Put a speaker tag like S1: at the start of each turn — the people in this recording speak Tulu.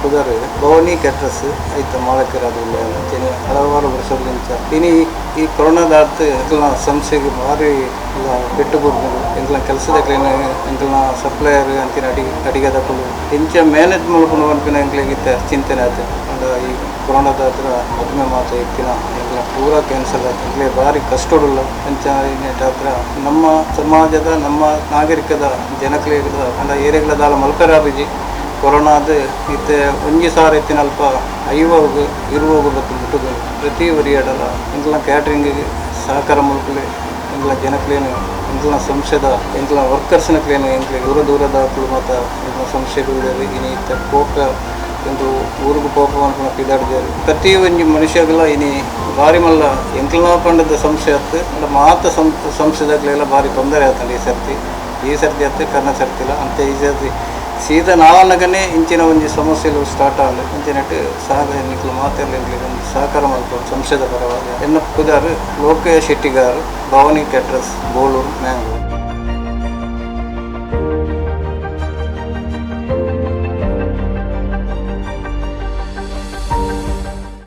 S1: ಪುದರ್ ಭವಾನಿ ಕ್ಯಾಟರರ್ಸ್. ಐತ ಮಾಲಕರಾದುಲ್ಲೆ. ಅಂಚೆನೆ ಹಲವಾರು ವರ್ಷಗಳಿಂಚ ಇನಿ ಈ ಕೊರೋನಾದಾರ್ತ್ ಎಂಕಲ್ನ ಸಂಸ್ಥೆಗ್ ಬಾರಿ ಪೆಟ್ಟು ಬೂರ್ದುಂಡು. ಎಂಕಲ್ನ ಕೆಲಸದಕ್ಲೆನ್, ಎಂಕಲ್ನ ಸಪ್ಲೈಯರ್, ಅಂಚಿನ ಅಡಿ ಅಡಿಗೆದಕುಲು ಇಂಚ ಮ್ಯಾನೇಜ್ ಮಲ್ಪುನು ಪನ್ಪಿನ ಎಂಕ್ಲೆಗ್ ಇತ್ತೆ ಚಿಂತನೆ ಆತೆ. ಪಂಡ ಈ ಕೊರೋನಾದಾತ್ರ ಮದಿಮೆ ಮಾತ ಇತ್ತಿನ ಎಂಕಲ್ನ ಪೂರ ಕ್ಯಾನ್ಸಲ್ ಆತ. ಎಂಕ್ಲೆ ಬಾರಿ ಕಷ್ಟೊಡುಲ್ಲ. ಅಂಚ ಆತ್ರ ನಮ್ಮ ಸಮಾಜದ, ನಮ್ಮ ನಾಗರಿಕದ ಜನಕ್ಲೆಗ್ ಪಂಡ ಏರೆಗ್ಲ ದಾಲ ಮಲ್ಪೆರಾಬಿಜಿ. ಕೊರೋನಾದ ಇತ್ತೆ 1000 ಇತ್ತಿನಲ್ಪ 50ಗ್ 20ಗ್ ಬತ್ತು ಮುಟ್ಟುದು. ಪ್ರತಿ ಒರಿಯಡಲ ಎಂಕಲ್ನ ಕ್ಯಾಟ್ರಿಂಗ್ ಸಹಕಾರ ಮಲ್ಪುಲೆ. ಎಂಕಲ್ನ ಜನಕ್ಲೇನು, ಎಂಕಲ್ನ ಸಂಸ್ಥೆದ ಎಂಕಲ್ನ ವರ್ಕರ್ಸ್ನಕ್ಲೇನು, ಎಂಕ್ಲೆ ದೂರ ದೂರದಕುಲು ಮಾತ ಎಂಕಲ್ನ ಸಂಸ್ಥೆಗ್ ಉಲ್ಲೆರ್. ಇನಿ ಇತ್ತೆ ಪೋಪ ಎಂಕುಲು ಊರುಗು ಪೋಪ ಪನ್ಪುನ ಪಿದಾಡ್ದೆರ್. ಪ್ರತಿ ಒಂಜಿ ಮನುಷ್ಯಗ್ಲ ಇನಿ ಬಾರಿ ಮಲ್ಲ ಎಂಕಲ್ನ ಪಂಡದ ಸಂಸ್ಥೆ ಅತ್ತು, ಮಾತ ಸಂಸ್ಥೆದಕ್ಲೆಲ ಬಾರಿ ತೊಂದರೆ ಆತಂಡ್ ಈ ಸರ್ತಿ. ಈ ಸರ್ತಿ ಅತ್ತು, ಕರ್ನ ಸರ್ತಿಲ ಅಂತ. ಈ ಸರ್ತಿ ಸೀದಾ ನಾವನ್ನಗನೇ ಇಂಚಿನ ಒಂಜಿ ಸಮಸ್ಯೆಲು ಸ್ಟಾರ್ಟ್ ಆಂಡ್. ಅಂಚಿನಟ್ ಸಹ ನಿಕ್ಲು ಮಾತೆರ್ಲ ಎಂಕ್ಲೆಗ್ ಒಂಜಿ ಸಹಕಾರ ಮಲ್ಪೊಡು ಸಂಸ್ಥೆದ ಪರವಾದ್. ಎನ್ನ ಪುದರ್ ಲೋಕಯ್ಯ ಶೆಟ್ಟಿಗಾರ್, ಭವಾನಿ ಕ್ಯಾಟರರ್ಸ್, ಬೋಳೂರು, ಮ್ಯಾಂಗ್ಳೂರ್.